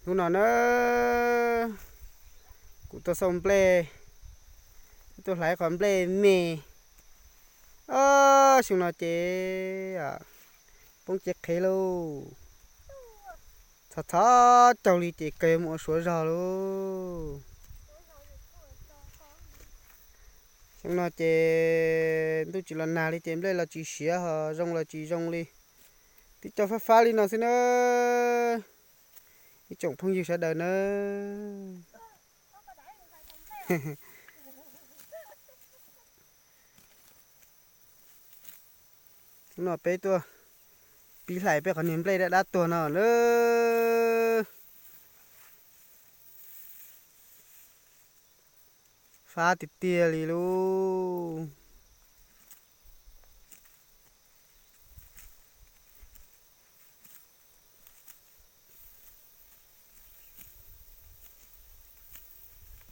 Hnub no na, kuv tuaj xauj nplej, tuaj hlais qhov nplej me. Ob, xyoo no ces poob cev qhev lauj. Txhov txhov caug li ces kawg mus ua suav zog lauj. Xyoo no ces ntuj tsis los nag li ces nplej los tsis siav ho zoo los tsis zoo li. Tib co fab fab li no xwb na. Ib tsoom phooj ywg sawv daws na, no peb tuaj pib hlais peb qhov niag nplej dab dab tuag no na. Fab tiag tiag li lauj.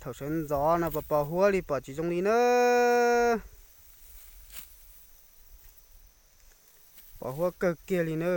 Thaum sawv ntxov no pos pos huab li pom tsis zoo li na. Pos huab kawg kiag li na.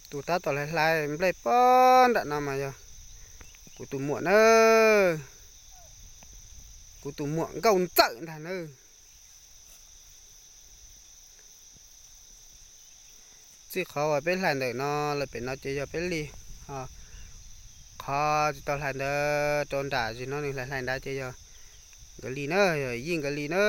Tus tab tom hlais hlais nplej pob nram no mas yog kuv tus muam na, kuv tus muam Nkauj Ntxawm ntag na. Txij qhov uas peb hlais ntawm no lawm pem no ces yog peb li, ho qhov tsis tau hlais ntawd rau nram zis no nws hlais hlais nrad ces yog nkawd li na, yog yij nkawd li na.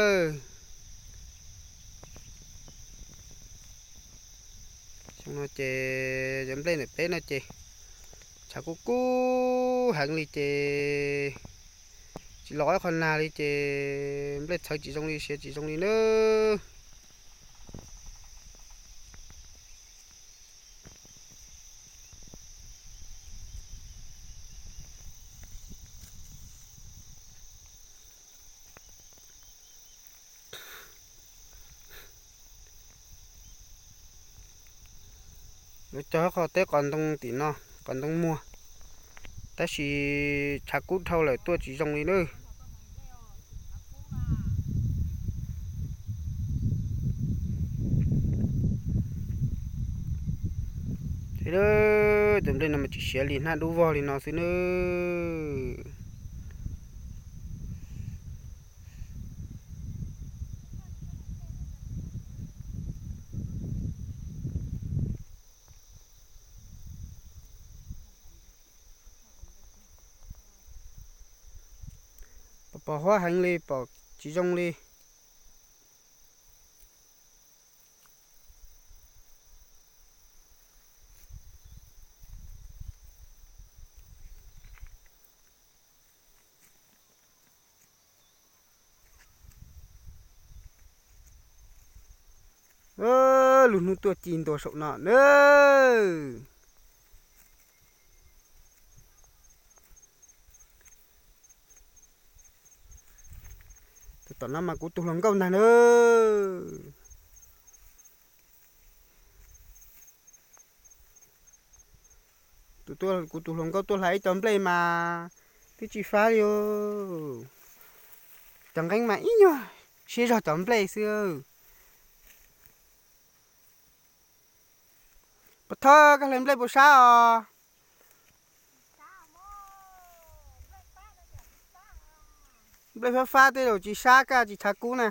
Xyoo no ces cov nplej ntawm peb no ces tshav kub kub heev li ces tsis los ib qho nag li ces nplej txhawv tsis zoo li, siav tsis zoo li na. Lawv cog qhov teb qos ntoo tim no, qos ntoo muag, tab sis tshav kub dhau lawm tuaj tsis zoo li na. Tus nplej no mas tsis siav li, hnab dub vog li no xwb na. Pos pos huab heev li, pom tsis zoo li. Lub hnub tuaj ci ntua saum no na. Tus tom no mas kuv tus hluas nkauj ntag na. Tus, kuv tus hluas nkauj tuaj hlais ib co nplej mas twb tsis fab li. Cov nqeeb mas ib nyuag siab zog cov nplej xwb. Pov Thoj, koj hlais nplej puas sab os? Nplej fab fab tej zaum tsis sab, koj tsis tshav kub na.